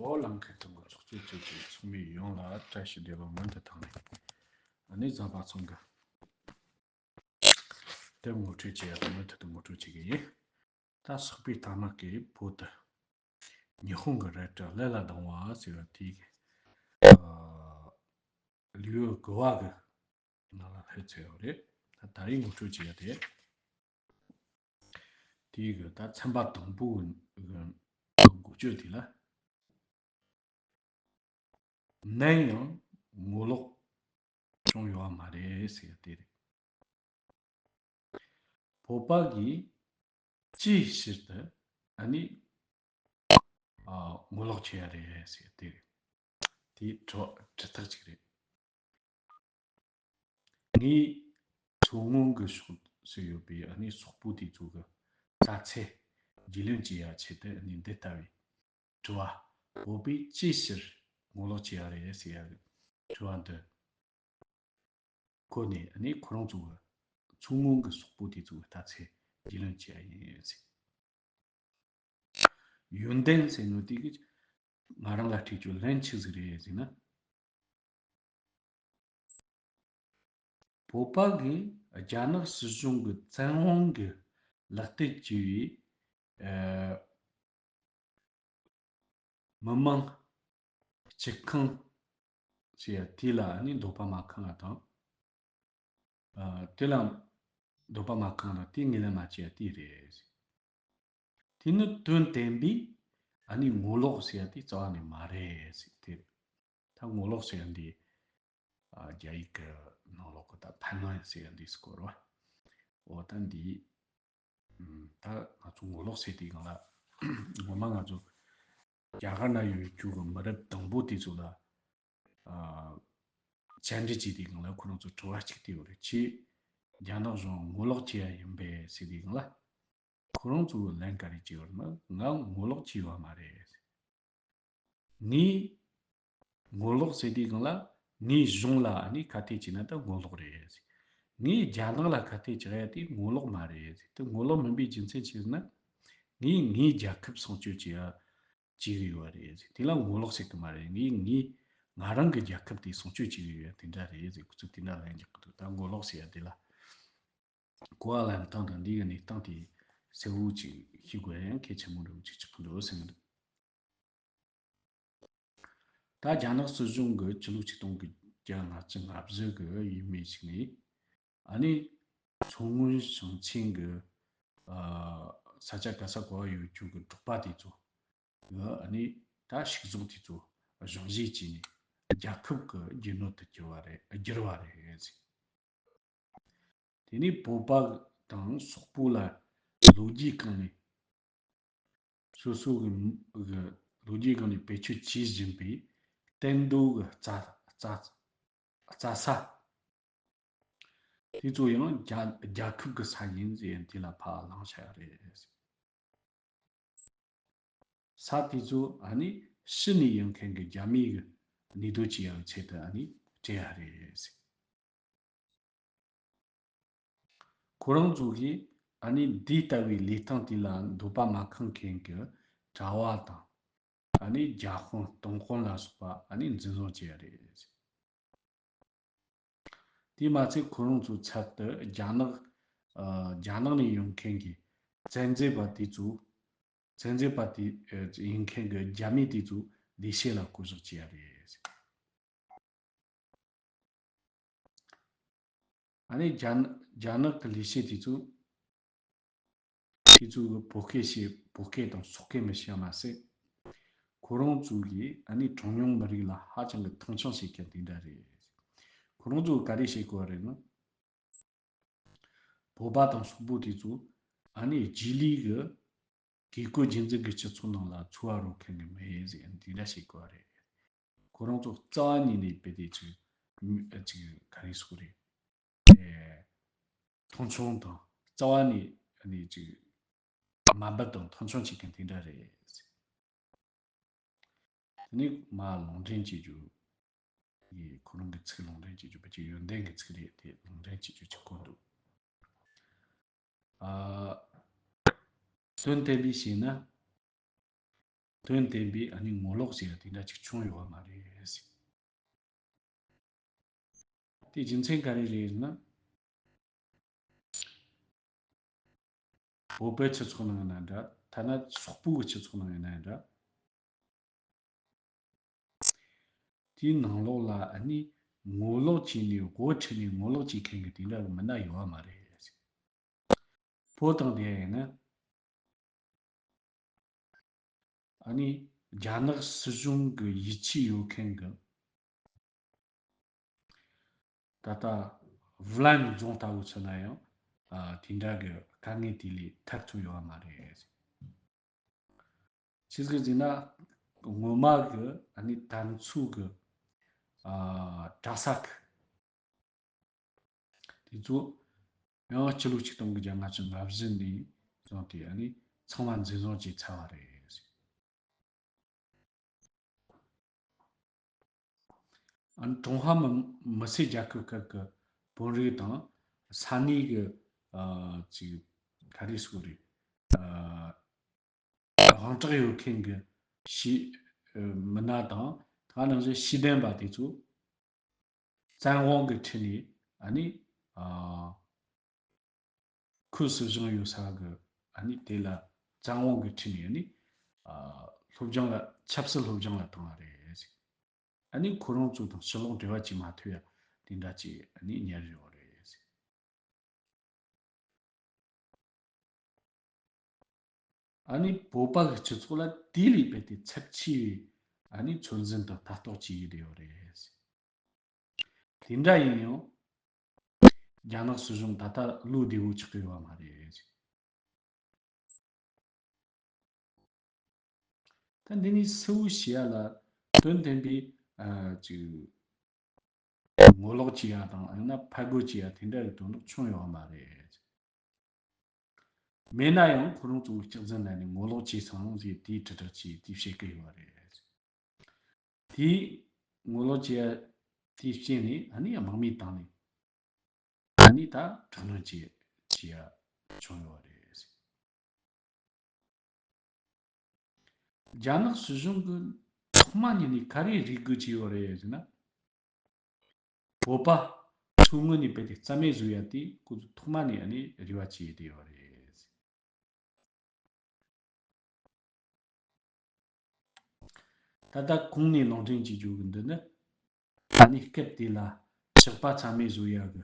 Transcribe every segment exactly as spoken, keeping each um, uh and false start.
ཨོ་ལམ་ཁ་ཐུང་གི་ཚོགས་གཙོས་གཙོས་ཀྱི་ཚོགས་མི་ཡོངས་ལ་བཀྲ་ཤིས་བདེ་ལེགས་སྔོན་དུ་བཏང་ནས། ཨ་ནི་གཟའ་པ་ཚང་གི་དེབ་ངོ་སྤྲོད་བྱེད་ཡ་དང་མུ་མཐུད་དུ་ངོ་སྤྲོད་བྱེད་ཀྱི་ཡིན། ད་སོག་པོའི་རྟ་དམག་གིས་བོད་དུ་ཉི་ཧོང་གི་རལ་གྲི་ཀླད་ལ་ལྡང་བ་ཟེར་བ་དེའི་ཨ་ལུས་འོད་གི་ནང་ལ་ལྷོད་ཚར་ཡོད་རེད། ད་ད་རེས་ངོ་སྤྲོད་བྱེད་ཡ་དེ། དེའི་གི་ད་ཚན་པ་དང་པོ་གི་འགོ་བརྗོད་དེ་ལ། ནམ་ཡང་ངོ་ལོག་བྱུང་ཡོད་མ་རེད་ཟེར་ཡ་དེ་རེད། བོད་པ་གིས་ཅིའི་ཕྱིར་དུ་ཨ་ནི་ཨ་ངོ་ལོག་བྱེད་ཡ་རེད་ཟེར་ཡ་དེ་རེད། དེའི་དྲི་བ་དྲི་ཐག་ཅིག་རེད། ངས་མཚོ་སྔོན་གྱི་ཕྱོགས་སུ་ཡོད་པའི་ཨ་ནི་སོག་པོ་དེ་ཚོ་གི་ལྟ་ཚུལ་རྒྱུས་ལོན་བྱེད་ཡ་ཆེད་དུ་ཨ་ནི་འདི་ལྟ་བུའི་དྲི་བ། བོད་པས་ཅིའི་ཕྱིར་ངོ་ལོག་བྱེད་ཡ་རེད་ཟེར་ཡ་གི་དྲི་བ་འདི་ཁོ་ནས་ཨ་ནི་ཁོ་རང་ཚོ་གི་མཚོ་སྔོན་གྱི་སོག་པོ་དེ་ཚོ་གི་ལྟ་ཚུལ་རྒྱུས་ལོན་བྱེད་ཡ་ཡིན་ཟེར། ཡོན་ཏན་ཟེར་ནོ་དེ་གི་ང་རང་ལ་འཕྲད་རྒྱུ་ལན་ཆི་ཟིག་རེད་ཟེར་ན། བོད་པ་གིས་རྒྱ་ནག་སྲིད་གཞུང་གི་བཙན་དབང་གི་ལག་དེབ་བྱས་པའི་ཨ་མི་མང་སྤྱི་ཁང་ཞེས་དེ་ལ་ནི་འདོད་པ་མ་ཁེངས་པ་དང་། ཨ་དེ་ལ་འདོད་པ་མ་ཁེངས་ན་དེ་ངོས་ལེན་མ་བྱས་པ་དེ་རེད། དེ་ནི་དོན་བདེན་པའི་ཨ་ནི་ངོ་ལོག་ཟེར་ཡ་དེ་རྩ་བ་ནས་མ་རེད་ཟེར་དེ། ད་ངོ་ལོག་ཟེར་ཡ་འདི་ཨ་རྒྱ་ཡིག་གི་ནང་ལོགས་གི་ད་ཕན་ལོན་ཟེར་ཡ་འདི་སྐོར་བ། འོ་ད་འདི་ཨམ་ད་ང་ཚོ་ངོ་ལོག་ཟེར་དེ་སྒང་ལ་ངོ་མ་ང་ཚོ་རྒྱ་གར་ན་ཡོད་རྒྱུ་གི་མི་རབས་དང་པོ་དེ་ཚོ་ལ་ཨ་བཅར་འདྲི་བྱས་དེ་སྒང་ལ་ཁོ་རང་ཚོ་དྲི་བ་གཅིག་དེ་ཡོད་རེད། ཁྱེད་རྒྱ་ནག་གཞུང་ངོ་ལོག་བྱེད་ཡ་ཡིན་པས་ཟེར་དེ་སྒང་ལ། ཁོ་རང་ཚོས་ལན་ག་རེ་བྱས་པར་ན་ང་ངོ་ལོག་བྱས་ཡོད་མ་རེད། ངས་ངོ་ལོག་ཟེར་དུས་སྒང་ལ་ངའི་གཞུང་ལ་ནི་ཁ་གཏད་བྱས་ན་ད་ངོ་ལོག་རེད། ངས་རྒྱ་ནག་ལ་ཁ་གཏད་བྱས་ཡ་དེ་ངོ་ལོག་མ་རེད། དེ་ངོ་ལོག་མིན་པའི་རྒྱུ་མཚན་ཅི་ཟེར་ན། ངས་ངའི་རྒྱལ་ཁབ་སྲུང་སྐྱོབ་བྱེད་ཡ་བྱེད་གི་ཡོད་རེད། དེ་ལ་ངོ་ལོག་ཟེར་གི་མ་རེད། ངས་ངའི་ང་རང་གི་རྒྱལ་ཁབ་དེ་སྲུང་སྐྱོབ་བྱེད་གི་ཡོད་དེ་འདྲ་རེད་ཟེར། ཁོ་ཚོས་དེ་འདྲ་ལན་རྒྱག་གི་འདུག་ད་ངོ་ལོག་ཟེར་ཡ་དེ་ལ། གོ་བ་ལེན་སྟངས་དང་འདིའི་གནས་སྟངས་དེ་གསལ་བོ་ཅིག་ཤེས་དགོས་ཡ་ཡང་གལ་ཆེན་པོ་འདྲ་བོ་ཅིག་ཆགས་ཀྱི་འདུག་བསམ་གྱི་འདུག་ད་རྒྱ་ནག་སྲིད་གཞུང་གིས་ཕྱི་ལོ་ཆིག་སྟོང་དགུ་བརྒྱ་ལྔ་བཅུ་ང་བཞི་གི་ཡུལ་མི་ཞིག་ནས་ཨ་ནི་མཚོ་སྔོན་ཞིང་ཆེན་གྱི་ཨ་ས་ཆ་ག་ས་ག་བ་ཡོད་རྒྱུ་གི་འབྲོག་པ་དེ་ཚོ་གི་ཨ་ནི་ད་ཕྱུགས་ཟོག་དེ་ཚོ་གཞུང་བཞེས་བྱས་ནས་རྒྱལ་ཁབ་ཀྱི་རྒྱུ་ནོར་དུ་གྱུར་བ་རེད། བསྒྱུར་བ་རེད་ཟེར། དེ་ནས་བོད་པ་དང་སོག་པོ་ལ་ལོ་རྒྱུས་སྒང་ནས་སོ་སོ་གི་གི་ལོ་རྒྱུས་སྒང་ནས་བེད་སྤྱོད་བྱེད་བཞིན་པའི་བསྟན་རྡོ་གི་རྩྭ་རྩྭ་རྩྭ་ས་དེ་ཚོ་ཡང་རྒྱ་རྒྱལ་ཁབ་ཀྱི་ས་ཡིན་ཟེར་དེ་ལ་ཕར་བླངས་བཞག་ཡ་རེད། ས་དེ་ཚོ་ཨ་ནི་ཕྱི་ནས་ཡོང་མཁན་གྱི་རྒྱ་མིའི་གནས་སྡོད་བྱེད་ཡག་ཆེད་དུ་ཨ་ནི་སྤྲད་ཡ་རེད། ཁོ་རང་ཚོ་གིས་ཨ་ནི་འདི་ལྟ་བུའི་ལས་སྟངས་དེ་ལ་འདོད་པ་མ་ཁེངས་མཁན་གྱི་གྲྭ་བ་དང་ཨ་ནི་རྒྱ་དཔོན་སྟོང་དཔོན་ལ་སོགས་པ་ཨ་ནི་འཛིན་བཟུང་བྱེད་ཡ་རེད། དེས་མ་ཚད་ཁོ་རང་ཚོའི་ཚབ་ཏུ་རྒྱ་ནག་ཨ་རྒྱ་ནག་ནས་ཡོང་མཁན་གྱི་བཙན་འཛུལ་པ་དེ་ཚོ་བཙན་འཛུལ་པ་དེ་ཨ་ཡིན་མཁན་གྱི་རྒྱ་མི་དེ་ཚོ་ལས་བྱེད་ལ་བསྐོ་གཞག་བྱེད་ཡ་རེད། ཨ་ནི་རྒྱ་ནག་རྒྱ་ནག་གི་ལས་བྱེད་དེ་ཚོ་དེ་ཚོ་གི་བོད་སྐད་བཤད་བོད་སྐད་དང་སོག་སྐད་མི་ཤེས་མ་ཟད། ཁོ་རང་ཚོ་གིས་ཨ་ནི་གྲངས་ཉུང་མི་རིགས་ལ་ཧ་ཅང་གི་མཐོང་ཆུང་བྱེད་མཁན་དེ་འདྲ་རེད། ཁོ་རང་ཚོ་ག་རེ་བྱེད་དགོས་རེད་ན། བོད་པ་དང་སོག་པོ་དེ་ཚོ་ཨ་ནི་རྗེས་ལུས་གི་བཀས་བཀོད་རྒྱུད་འཛིན་གྱི་སྤྱི་ཚོགས་ནང་ལ་འཚོ་བ་རོལ་མཁན་གྱི་མི་ཡིན་ཟེར་འདི་འདྲ་བྱེད་དགོས་རེད། ཁོ་རང་ཚོ་རྩ་བ་ཉིད་ནས་དཔེ་དེ་ཅིག་ཅིག་ག་རེ་ཟེར་དགོས་རེད། ཨེ། མཐོང་ཆུང་དང་རྩ་བ་ནས་ཨ་ནི་ཅིག་དམའ་འབེབས་དང་མཐོང་ཆུང་བྱེད་མཁན་དེ་འདྲ་རེད། དེ་ནས་མར་ལུང་འདྲེན་བྱེད་རྒྱུ། ཡིས་ཁོ་རང་གི་ཚིག་ལུང་འདྲེན་བྱེད་རྒྱུ་བོད་ཀྱི་ཡོན་ཏན་གྱི་ཚིག་རེད་དེ་ལུང་འདྲེན་བྱེད་རྒྱུ་ཆགས་ཀྱི་འདུག་ཨ། དོན་དེ་འདྲ་བྱས་ན། དོན་བདེན་པའི་ཨ་ནི་ངོ་ལོག་ཅིག་དེ་འདྲ་ཅིག་བྱུང་ཡོད་པ་མ་རེད་ཟེར། དེ་རྒྱུ་མཚན་ག་རེ་རེད་ཟེར་ན། བོད་པའི་སྤྱི་ཚོགས་ནང་ཡིན་ན་འདྲ། ཐ་ན་སོག་པོའི་སྤྱི་ཚོགས་ནང་ཡིན་ན་འདྲ། དེའི་ནང་ལོགས་ལ་ཨ་ནི་ངོ་ལོག་བྱས་ནས་སྒོ་ཁྲིད་ནས་ངོ་ལོག་བྱེད་མཁན་གྱི་དེ་འདྲ་གི་མི་སྣ་ཡོད་པ་མ་རེད། བོད་དང་དེ་ཡིན་ན། ཨ་ནི་རྒྱ་ནག་སྲིད་གཞུང་གི་ཡིད་ཆེས་ཡོད་མཁན་གྱི། ད་ལྟ་ཝུ་ལན་རྫོང་ལྟ་བུ་ཚོ་ན་ཡང་ཨ་དེ་འདྲ་གི་དཀའ་ངལ་དེ་ལས་ཐར་ཐུབ་ཡོད་པ་མ་རེད། ཆི་ཟིག་ཟེར་ན། སྔོན་མ་གི་ཨ་ནི་དམ་ཚིག་གི་ཨ་གྲྭ་ས་གི་དེ་ཚོ་ཡང་སྤྱི་ལོ་ཆིག་སྟོང་དགུ་བརྒྱ་ལྔ་བཅུ་ང་བཞི་ནས་བཟུང་སྟེ་ཨ་ནི་ཚང་མ་འཛིན་བཟུང་བྱས་ཚར་བ་རེད། ཨ་ནི་ཀྲུང་ཧྭ་མི་མི་སེར་རྒྱལ་ཁབ་ཁག་གི་དཔོན་རིགས་དང་ས་གནས་ཀྱི་ཨ་ཅིག་ག་རེ་ཟེར་དགོས་རེད། ཨ་དབང་གྲགས་ཡོད་མཁན་གྱི་ཤེས་ཨ་མི་སྣ་དང་ད་ག་ནང་བཞིན་ཤེས་ལྡན་པ་དེ་ཚོ་བཙན་དབང་གི་ཁྲིད་ནས་ཨ་ནི་ཨ་ཁུལ་སྲིད་གཞུང་ཡོད་ས་གི་ཨ་ནི་དེ་ལ་བཙན་དབང་གི་ཁྲིད་ནས་ཨ་ནི་ཨ་སློབ་སྦྱོང་ལ་ཆབ་སྲིད་སློབ་སྦྱོང་ལ་བཏང་བ་རེད། ཨ་ནི་ཁོ་རང་ཚོ་དང་ཕྱི་ལོགས་འབྲེལ་བ་བྱེད་མ་ཐུབ་ཡ་དེ་འདྲ་ཅིག་ཨ་ནི་གཉེར་ཡོད་རེད། ཨ་ནི་བོད་པ་གི་སྤྱི་ཚོགས་ལ་དེ་ལས་རྦད་དེ་ཚབས་ཆེ་བའི་ཨ་ནི་ཚོད་འཛིན་དང་ལྟ་རྟོག་བྱེད་ཀྱི་ཡོད་རེད། དེ་འདྲ་ཡིན་ཡང་རྒྱ་ནག་སྲིད་གཞུང་ད་ལྟ་བློ་བདེ་བོ་ཆགས་ཀྱི་ཡོད་པ་མ་རེད། ད་འདི་ནི་གསལ་བོ་བྱེད་ཡ་ལ་དོན་བདེན་པའི་ཨ་ཅིག་ངོ་ལོག་བྱེད་ཡ་དང་ཡང་ན་ཕར་རྒོལ་བྱེད་ཡ་དེ་འདྲ་གི་དོན་དག་བྱུང་ཡོད་པ་མ་རེད། མེད་ན་ཡང་ཁོ་རང་ཚོ་གི་སྐྱག་རྫུན་ལ་ནི་ངོ་ལོག་བྱས་སོང་ཟེར་དེའི་དྲིལ་བསྒྲགས་བྱས་དེ་བཤད་ཀྱི་ཡོད་པ་རེད། དེའི་ངོ་ལོག་བྱེད་ཡ་དེའི་རྐྱེན་ནས་ཨ་ནི་དམག་མི་བཏང་ནས་ཨ་ནི་ད་དྲག་གནོན་བྱེད་བྱེད་ཡ་བྱུང་ཡོད་པ་རེད། རྒྱ་ནག་སྲིད་གཞུང་གིས་ཐོག་མ་ཉིད་ནས་ག་རེ་རེ་སྒུག་བྱས་ཡོད་རེད་ཟེར་ན། བོད་པ་ཚོ་ངོས་ནས་རྦད་དེ་རྩ་མེད་བཟོ་ཡ་དེ་ཁོ་ཚོ་ཐོག་མ་ནས་ཨ་ནི་རེ་བ་བྱས་བསྡད་ཡོད་རེད། ད་ལྟ་གོང་ནས་ལུང་འདྲེན་བྱེད་རྒྱུ་གི་འདི་ནི་ཨ་ནི་སྐབས་དེ་ལ་ཇག་པ་རྩ་མེད་བཟོ་ཡ་གི་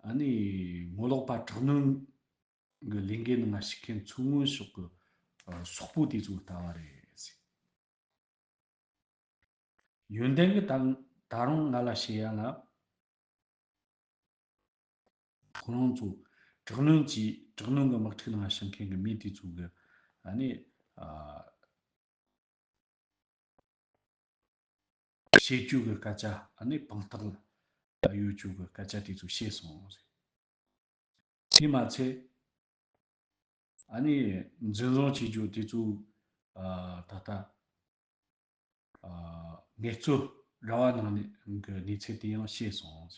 ཨ་ནི་ངོ་ལོག་པ་དྲག་གནོན་གི་ལས་འགན་ནང་ཞུགས་མཁན་མཚོ་སྔོན་ཕྱོགས་ཀྱི་ཨ་སོག་པོ་དེ་ཚོ་ལྟ་བ་རེད། ཡོན་ཏན་གྱི་ད་ད་རུང་ང་ལ་བཤད་ཡ་ལ། ཁོ་རང་ཚོ་དྲག་གནོན་གྱིས་དྲག་གནོན་གྱི་དམག་འཁྲུག་ནང་ཞུགས་མཁན་གྱི་མི་དེ་ཚོ་གི་ཨ་ནི་ཨ་བྱེད་སྤྱོད་ཀྱི་སྐད་ཆ་ཨ་ནི་དཔང་རྟགས་ལ་ཡོད་སྤྱོད་ཀྱི་སྐད་ཆ་དེ་ཚོ་བཤད་སོང་། དེ་མ་ཚད་ཨ་ནི་འཛིན་བཟུང་བྱེད་རྒྱུ་དེ་ཚོ་ཨ་ད་ལྟ་ཨ་ངལ་རྩོལ་ར་བ་ནང་ནས་གི་གནས་ཚུལ་དེ་ཡང་བཤད་སོང་།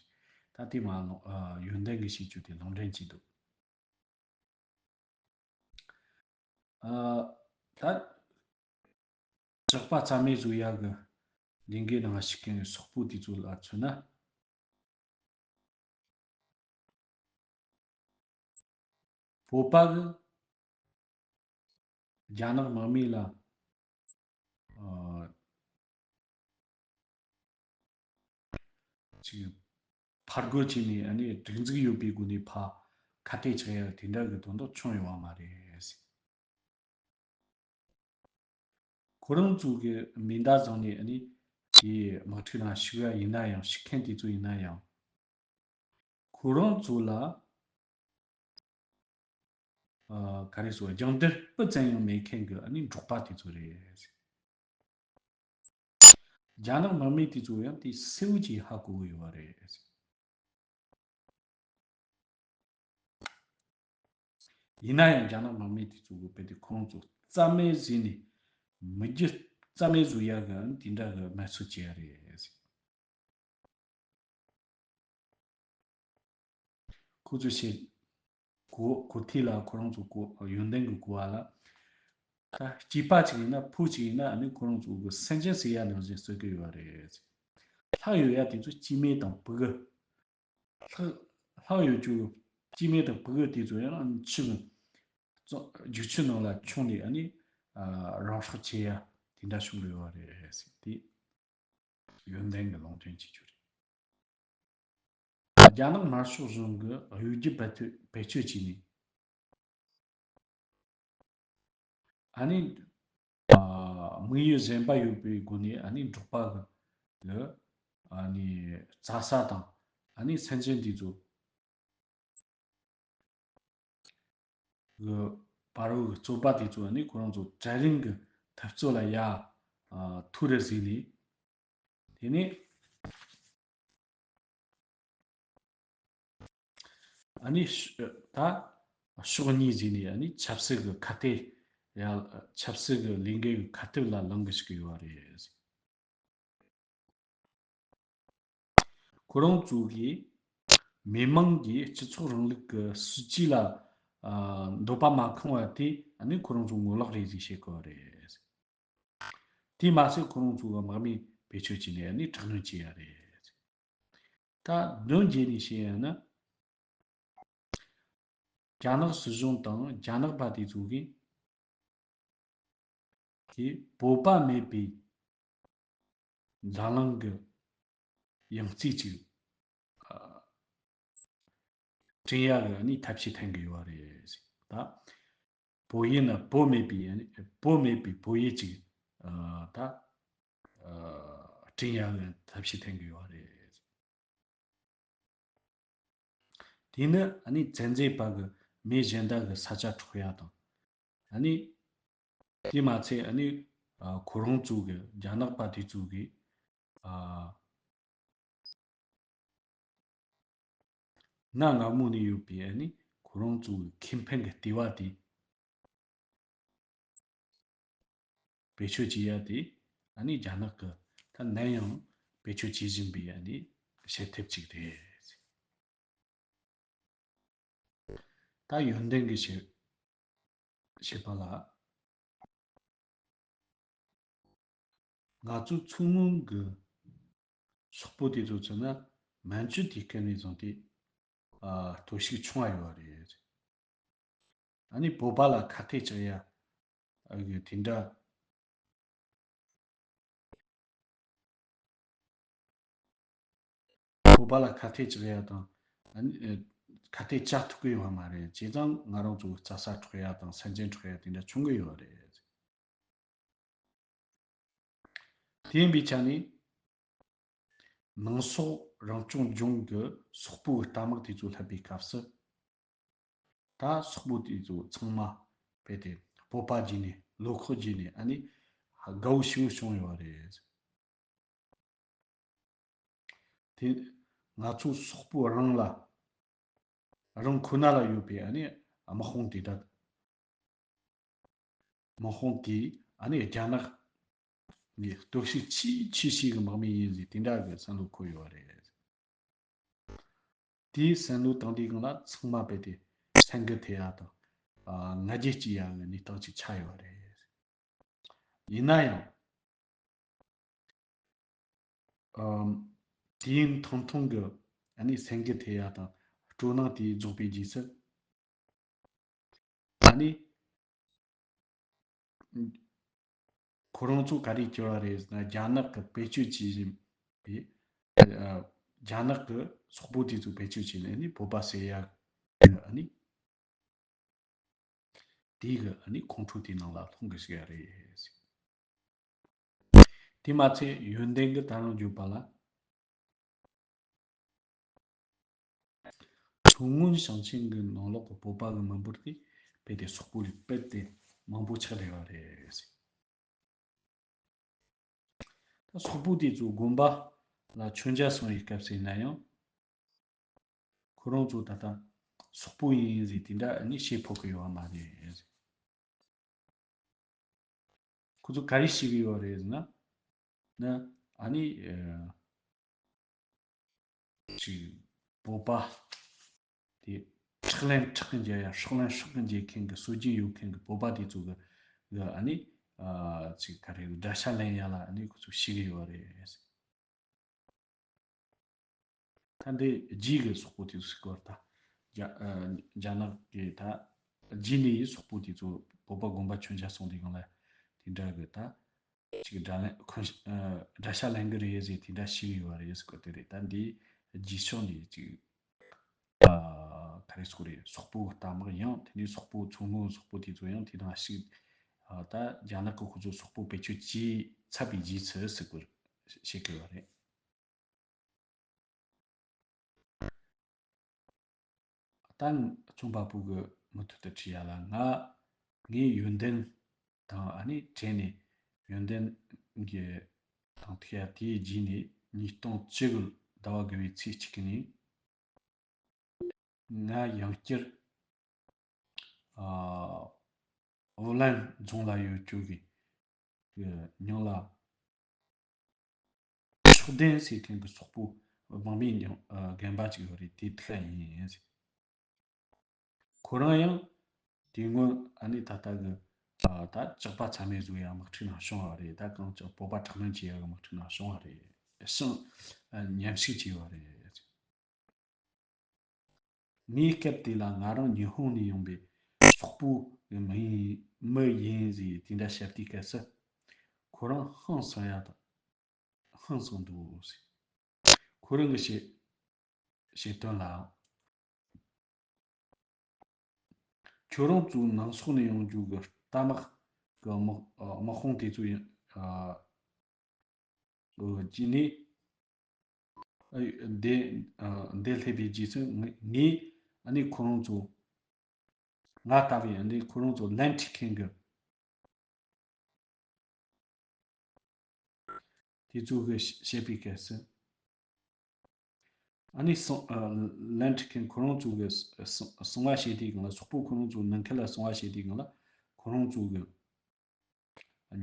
ད་དེ་མ་ལོ་ཨ་ཡོན་ཏན་གྱི་བྱེད་སྤྱོད་དེ་ལུང་འདྲེན་བྱས་འདུག་ཨ་ད་ཇག་པ་རྩ་མེད་བཟོ་ཡ་གི་ལས་འགུལ་ནང་ཞུགས་མཁན་གྱི་སོག་པོ་དེ་ཚོ་ལ་མཚོན་ན། བོད་པ་གི་རྒྱ་ནག་དམག་མི་ལ་ཨ་ཅིག་ཕར་རྒོལ་བྱས་ནས་ཨ་ནི་སྒྲིག་འཛུགས་ཡོད་པའི་སྒོ་ནས་ཕར་ཁ་གཏད་གཅོག་ཡ་དེ་འདྲ་གི་དོན་དག་བྱུང་ཡོད་པ་མ་རེད། ཁོ་རང་ཚོ་གི་མེ་མདའ་བཟུང་ནས་ཨ་ནི་དེའི་དམག་འཁྲུག་ནང་ཞུགས་ཡ་ཡིན་ན་ཡང་ཞུགས་མཁན་དེ་ཚོ་ཡིན་ན་ཡང་ཁོ་རང་ཚོ་ལ་ཨ་ག་རེ་ཟེར་སྦྱང་བརྡར་སྤུ་ཙམ་ཡང་མེད་མཁན་གྱི་ཨ་ནི་འབྲོག་པ་དེ་ཚོ་རེད། རྒྱ་ནག་དམག་མི་དེ་ཚོ་ཡང་དེ་གསལ་བོ་ཅིག་ཧ་གོ་གི་ཡོད་པ་རེད། ཡིན་ན་ཡང་རྒྱ་ནག་དམག་མི་དེ་ཚོ་གི་དཔེ་དེ་ཁོང་ཚོ་རྩ་མེད་བཟོས་ནས་མི་རྒྱུ་རྩ་མེད་བཟོ་ཡ་གི་དེ་འདྲ་གི་དམར་གསོད་བྱས་ཡ་རེད། ཁོ་ཚོས་བཤད། གོ་གོ་ཐོས་ལ་ཁོ་རང་ཚོ་གོ་ཡོན་ཏན་གྱི་གོ་བ་ལ། ད་སྐྱེས་པ་ཅིག་ཡིན་ན་ཕོ་ཅིག་ཡིན་ན་ཨ་ནི་ཁོ་རང་ཚོ་གི་སེམས་ཅན་ཟེར་ཡ་ནང་བཞིན་གསོད་ཀྱི་ཡོད་རེད། ལྷག་ཡོད་ཡ་དེ་ཚོ་སྐྱེས་སྨེ་དང་ཕྲུ་གུ། ལྷག་ལྷག་ཡོད་རྒྱུ་སྐྱེས་སྨེ་དང་ཕྲུ་གུ་དེ་ཚོ་ཡང་ཨ་ནི་ཆུ་ནང་རྫོང་རྒྱུག་ཆུ་ནང་ལ་མཆོངས་ནས་ཨ་ནི་ཨ་རང་སྲོག་བཅད་ཡ་དེ་འདྲ་བྱུང་གི་ཡོད་རེད་ཟེར་ཏེ། ཡོན་ཏན་གྱི་ལུང་འདྲེན་བྱེད་རྒྱུ་རེད། རྒྱ་ནག་དམར་ཤོག་གཞུང་གིས་གཡོ་སྒྱུ་བེད་སྤྱོད་བེད་སྤྱོད་བྱས་ནས། ཨ་ནི། ཨ། དམིགས་ཡུལ་གཞན་པ་ཡོད་པའི་སྒོ་ནས་ཨ་ནི་འབྲོག་པ་གི་གི་ཨ་ནི་རྩྭ་ས་དང་ཨ་ནི་སེམས་ཅན་དེ་ཚོ་གི་བར་བའི་རྩོད་པ་དེ་ཚོ་ཨ་ནི་ཁོ་རང་ཚོ་གྲལ་རིམ་གྱི་འཐབ་རྩོད་ལ་ཡ་ཨ་ཐུག་རེ་ཟིན་ནས། དེ་ནས་ཨ་ནི་ཤ་ད་ཕྱོགས་གཉིས་ཟིན་ནས་ཨ་ནི་ཆབ་སྲིད་ཀྱི་ཁ་གཏད་ཡ་ཆབ་སྲིད་ཀྱི་ལས་འགན་གྱི་ཁ་གཏད་ལ་ལངས་གི་ཞུགས་ཡོད་རེད། ཁོ་རང་ཚོ་གིས་མི་མང་གིས་སྤྱི་ཚོགས་རིང་ལུགས་ཀྱི་སྲིད་ཇུས་ལ་ཨ་འདོད་པ་མ་ཁེངས་པ་དེ་ཨ་ནི་ཁོ་རང་ཚོ་ངོ་ལོག་རེད་ཟེར་བཤད་གི་རེད། དེས་མ་ཟད་ཁོ་རང་ཚོ་གི་དམག་མི་བེད་སྤྱོད་བྱས་ནས་ཨ་ནི་དྲག་གནོན་བྱས་ཡ་རེད། ད་དོན་རྒྱས་ནས་བཤད་ཡ་ན། རྒྱ་ནག་སྲིད་གཞུང་དང་རྒྱ་ནག་པ་དེ་ཚོ་གིས་དེ་བོད་པ་མེད་པའི་འཛམ་གླིང་གི་ཡང་རྩེ་ཅིག་ཨ་བསྐྲུན་ཡག་གི་ནི་ཐབས་ཤེས་འཐེན་གི་ཡོད་རེད་ཟེར། ད་བོད་ཡིག་ནི་བོད་མེད་པའི་བོད་མེད་པའི་བོད་ཡིག་ཅིག་ཨ་ད་ཨ་བསྐྲུན་ཡག་གི་ཐབས་ཤེས་འཐེན་གི་ཡོད་རེད། དེ་ནི་ཨ་ནི་བཙན་འཛུལ་པ་གི་མི་གཞན་དག་གི་ས་ཆ་འཕྲོག་ཡ་དང་། ཨ་ནི་དེ་མ་ཚད་ཨ་ནི་ཨ་ཁོ་རང་ཚོ་གི་རྒྱ་ནག་པ་དེ་ཚོ་གི་ཨ་གནའ་སྔ་མོ་ནས་ཡོད་པའི་ཨ་ནི་ཁོ་རང་ཚོ་གི་ཁེ་ཕན་གི་ལྟེ་བ་དེ། བེད་སྤྱོད་བྱེད་ཡ་དེ་ཨ་ནི་རྒྱ་ནག་གི་ད་ནམ་ཡང་བེད་སྤྱོད་བྱེད་བཞིན་པའི་ཨ་ནི་བྱེད་ཐབས་ཅིག་རེད། ད་ཡོན་ཏན་གྱི་བྱེད་བྱེད་པ་ལ། ང་ཚོའི་མཚོ་སྔོན་གྱི་སོག་པོ་དེ་ཚོ་མཚོན་ན་མན་ཇུ་དུས་སྐབས་ནས་བཟུང་སྟེ་ཨ་གཏོར་བཤིག་བྱུང་བ་ཡོད་རེད། ཨ་ནི་བོད་པ་ལ་ཁ་གཏད་གཅོག་ཡ་ཨ་གི་དེ་འདྲ། བོད་པ་ལ་ཁ་གཏད་གཅོག་ཡ་དང་ཨ་ནི་ཨ་ཁ་གཏད་གཅོག་ཐུབ་ཀྱི་ཡོད་མ་རེད། བྱས་ཙང་ང་རང་ཚོ་རྩྭ་ས་འཕྲོག་ཡ་དང་སེམས་ཅན་འཕྲོག་ཡ་དེ་འདྲ་བྱུང་གི་ཡོད་རེད། དེ་ཡིན་པའི་ཆ་ནས་ནང་སོག་རང་སྐྱོང་ལྗོངས་ཀྱི་སོག་པོའི་རྟ་དམག་དེ་ཚོ་སླེབས་པའི་སྐབས་སུ། ད་སོག་པོ་དེ་ཚོ་ཚང་མ་རྦད་དེ་སྤོབས་པ་བརྗེད་ནས་བློ་ཁོག་བརྗེད་ནས་ཨ་ནི་དགའ་བོ་ཞེ་བོ་བྱུང་ཡོད་རེད། དེ་ང་ཚོ་སོག་པོ་རང་ལ་རང་ཁོ་ན་ལ་ཡོད་པའི་ཨ་ནི་དམག་དཔུང་དེ་དག་དམག་དཔུང་དེ་ཨ་ནི་རྒྱ་ནག་གི་སྟོབས་ཤུགས་ཆེས་ཆེ་ཤོས་ཀྱི་དམག་མི་ཡིན་ཟེར་དེ་འདྲ་གི་བསམ་བློ་འཁོར་ཡོད་རེད། དེའི་བསམ་བློ་བཏང་དུས་སྒང་ལ་ཚང་མ་རྦད་དེ་སེམས་འགུལ་ཐེབས་ཡ་དང་ཨ་ང་རྒྱལ་སྐྱེ་ཡ་གི་གནས་སྟངས་ཅིག་ཆགས་ཡོད་རེད། ཡིན་ན་ཡང་ཨམ་དུས་ཡུན་ཐུང་ཐུང་གི་ཨ་ནི་སེམས་འགུལ་ཐེབས་ཡ་དང་སྤྲོ་སྣང་དེ་རྫོགས་པའི་རྗེས་སུ། ཨ་ནི་ཁོ་རང་ཚོ་ག་རེ་གྱུར་བ་རེད་ཟེར་ན་རྒྱ་ནག་གི་བེད་སྤྱོད་བྱེད་བཞིན་པའི་ཨ་རྒྱ་ནག་གི་སོག་པོ་དེ་ཚོ་བེད་སྤྱོད་བྱས་ནས་ཨ་ནི་བོད་པ་བསད་ཡ་ཨ་ནི། དེ་གི་ཨ་ནི་ཁོང་ཁྲོ་དེ་ནང་ལ་ལྷུང་གི་ཞིག་ཡ་རེད། དེ་མ་ཚད་ཡོན་ཏན་གི་ད་རང་བརྗོད་པ་ལ། མཚོ་སྔོན་ཞིང་ཆེན་གི་ནང་ལོགས་ཀྱི་བོད་པ་གི་མི་འབོར་དེ་རྦད་དེ་སོག་པོ་ལས་རྦད་དེ་མང་པོ་ཆགས་བསྡད་པ་རེད། ད་སོག་པོ་དེ་ཚོ་དགོན་པ་ལ་མཆོད་མཇལ་སོང་བའི་སྐབས་སུ་ཡིན་ན་ཡང་། ཁོ་རང་ཚོ་ད་ལྟ་སོག་པོ་ཡིན་ཟེར་དེ་འདྲ་ནི་བཤད་ཕོད་ཀྱི་ཡོད་མ་རེད། ཁོ་ཚོ་ག་རེ་བཤད་ཀྱི་ཡོད་རེད་ཟེར་ན། ན་ཨ་ནི་ཨ་ཅིག་བོད་པ་དེ་ཁྲག་ལན་ཁྲག་གི་འཇལ་ཡ་སྲོག་ལན་སྲོག་གི་འཇལ་མཁན་གྱི་སྲོལ་རྒྱུན་ཡོད་མཁན་གྱི་བོད་པ་དེ་ཚོ་གི་ གི་ཨ་ནི་ཨ་ཅིག་ག་རེ་དགྲ་ཤ་ལེན་ཡ་ལ་ཨ་ནི་ཁོ་ཚོ་ཤེས་གི་ཡོད་རེད། ད་འདི་རྗེས་ཀྱི་སོག་པོ་དེ་ཚོ་ཟེར་གོ་ད། རྒྱ་ཨ་རྒྱ་ནག་གི་ད་རྗེས་ནས་ཡི་སོག་པོ་དེ་ཚོ་བོད་པ་དགོན་པ་མཆོད་མཇལ་སོང་དུས་སྒང་ལ་དེ་འདྲ་གི་ད་ཅིག་དགྲ་ལན་ཁོ་ཨ་དགྲ་ཤ་ལེན་གི་རེད་ཟེར་དེ་འདྲ་ཤེས་གི་ཡོད་རེད་ཟེར་གོ་དེ་རེད། ད་འདི་རྗེས་ཕྱོགས་ནས་ཅིག་ཨ་ག་རེ་ཟེར་དགོས་རེད། སོག་པོ་རྟ་དམག་ཡང་དེ་ནས་སོག་པོ་མཚོ་སྔོན་སོག་པོ་དེ་ཚོ་ཡང་དེ་དང་ཞིག་ཨ་ད་རྒྱ་ནག་གི་ཁོ་ཚོ་སོག་པོ་བེད་སྤྱོད་བྱས་ཚར་བའི་རྗེས་སུ་ཟེར་དགོས་བཤད་གི་ཡོད་རེད། ད་རྩོམ་པ་པོ་གི་མུ་མཐུད་དུ་བྲིས་ཡ་ལ། ང་ངའི་ཡོན་ཏན་དང་ཨ་ནི་བྲལ་ནས་ཡོན་ཏན་གྱི་དང་ཐུག་ཡ་དེའི་རྗེས་ནས་ཉིས་སྟོང་བཅུ་དགུ་ཟླ་བ་དགུ་བའི་ཚེས་གཅིག་ནས་ང་ཡང་བསྐྱར་ཨ་ཨོ་ལན་རྫོང་ལ་ཡོད་རྒྱུ་གི་གི་མྱིང་ལ་ཕྱོགས་ལྡན་ཟེར་མཁན་གྱི་སོག་པོ་དམག་མིའི་མྱིང་ཨ་རྒན་པ་ཅིག་ཡོད་རེད། དེ་ཐུག་ཡ་ཡིན། ཁོ་རང་ཡང་དེ་སྔོན་ཨ་ནི་ད་ལྟ་གི་ཨ་ད་ཇག་པ་ཚང་མས་བཟོས་ཡ་དམག་འཁྲུག་ནང་བྱུང་བ་རེད། ད་གང་ཅག་བོད་པ་དྲག་གནོན་བྱེད་ཡ་གི་དམག་འཁྲུག་ནང་བྱུང་བ་རེད། ཤིང་ཨ་ཉམས་ཞིབ་བྱས་པ་རེད། ངའི་སྐབས་དེ་ལ་ང་རང་ཉི་ཧོང་ནས་ཡོང་པའི་སོག་པོ་གི་མི་ཡིན་མི་ཡིན་ཟེར་དེ་འདྲ་བཤད་དུས་སྐབས་སུ་ཁོ་རང་ཧང་སང་ཡ་དང་ཧང་སང་འདུག་ཟེར། ཁོ་རང་གི་བཤད་བཤད་དོན་ལ། ཁྱོད་རང་ཚོའི་ནང་སོག་ནས་ཡོང་རྒྱུ་གི་རྟ་དམག་གི་དམག་དམག་དཔུང་དེ་ཚོ་ཡིན། ཨ་འོ་ཅི་ནས་ཨ་འདི་ཨ་འདི་སླེབས་པའི་རྗེས་སུ་ངས་ངས་ཨ་ནི་ཁོ་རང་ཚོ་ང་ལྟ་བུའི་ཨ་ནི་ཁོ་རང་ཚོ་ལན་ཁྲིད་མཁན་གི་དེ་ཚོ་གི་བཤད་པའི་སྐབས་སུ། ཨ་ནི་སོང་ཨ་ལན་ཁྲིད་མཁན་ཁོ་རང་ཚོ་གི་གསང་བ་བཤད་དུས་སྒང་ལ། སོག་པོ་ཁོ་རང་ཚོ་ནང་ཁུལ་ལ་གསང་བ་བཤད་དུས་སྒང་ལ་ཁོ་རང་ཚོ་གི་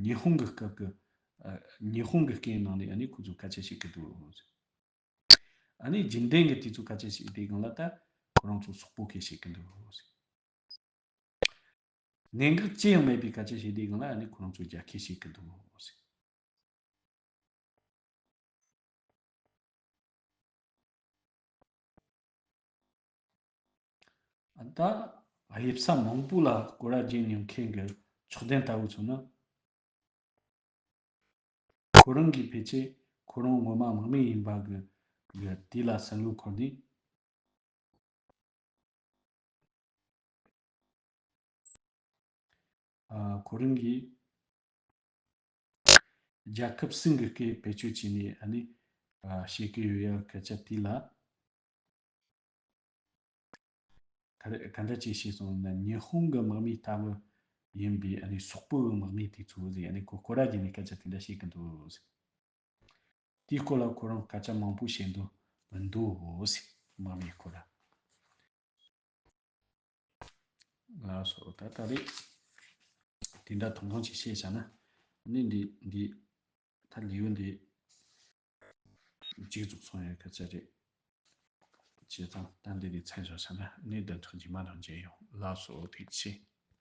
ཉི་ཧོང་གི་སྐབས་ཀྱི་ཨ་ཉི་ཧོང་གི་སྐད་ནང་ནས་ཨ་ནི་ཁོ་ཚོ་སྐད་ཆ་བཤད་ཀྱི་འདུག། ཨ་ནི་རྒྱུན་ལྡན་གྱི་དུས་ཚོད་སྐད་ཆ་བཤད་དུས་སྒང་ལ་ད་ཁོ་རང་ཚོ་སོག་པོ་སྐད་བཤད་ཀྱི་འདུག། གནད་འགག་ཅི་ཡང་མེད་པའི་སྐད་ཆ་བཤད་དུས་སྒང་ལ་ཨ་ནི་ཁོ་རང་ཚོ་རྒྱ་སྐད་བཤད་ཀྱི་འདུག། ད་དབྱིབས་ས་མང་པོ་ལ་སྐོར་ར་རྒྱག་མྱོང་མཁན་གྱི་ཕྱོགས་ལྡན་ལྟ་བུ་ཚོ་ནི། ཁོ་རང་གིས་ཕལ་ཆེར་ཁོ་རང་ངོ་མ་དམག་མི་ཡིན་པ་གི་གི་དེ་ལ་བསམ་བློ་འཁོར་ནས། ཨ་ཁོ་རང་གིས་རྒྱལ་ཁབ་གསུམ་གྱི་སྐད་བེད་སྤྱོད་བྱས་ནས་ཨ་ནི་ཨ་བཤད་ཀྱི་ཡོད་ཡ་སྐད་ཆ་དེ་ལ། ག་རེ་ག་འདྲ་ཅིག་བཤད་སོང་ན། ཉི་ཧོང་གི་དམག་མི་ལྟ་བུ་ཡིན་པའི་ཨ་ནི་སོག་པོ་གི་དམག་མི་དེ་ཚོ་ཟེར། ཨ་ནི་ཁོ་སྐོར་ར་བརྒྱབ་ནས་སྐད་ཆ་དེ་འདྲ་བཤད་ཀྱི་འདུག་ཟེར། དེའི་སྐོར་ལ་ཁོ་རང་སྐད་ཆ་མང་པོ་བཤད་འདུག་མི་འདུག་ཟེར། དམག་མིའི་སྐོར་ལ། ལགས་སོ། ད་ད་རེས་དེ་འདྲ་ཐུང་ཐུང་ཅིག་བཤད་བཞག་ན། ཨ་ནི་འདི་འདི་ད་ལེའུ་འདི་མཇུག་རྫོགས་སོང་ཡོད་སྐད་ཆ་རེད། བྱས་ཙང་ད་འདི་ནས་མཚམས་བཞག་བཞག་ན་ཨ་ནི་བདུན་ཕྲག་རྗེས་མ་ནང་མཇལ་ཡོང་། ལགས་སོ། ཐུགས་རྗེ་ཆེ།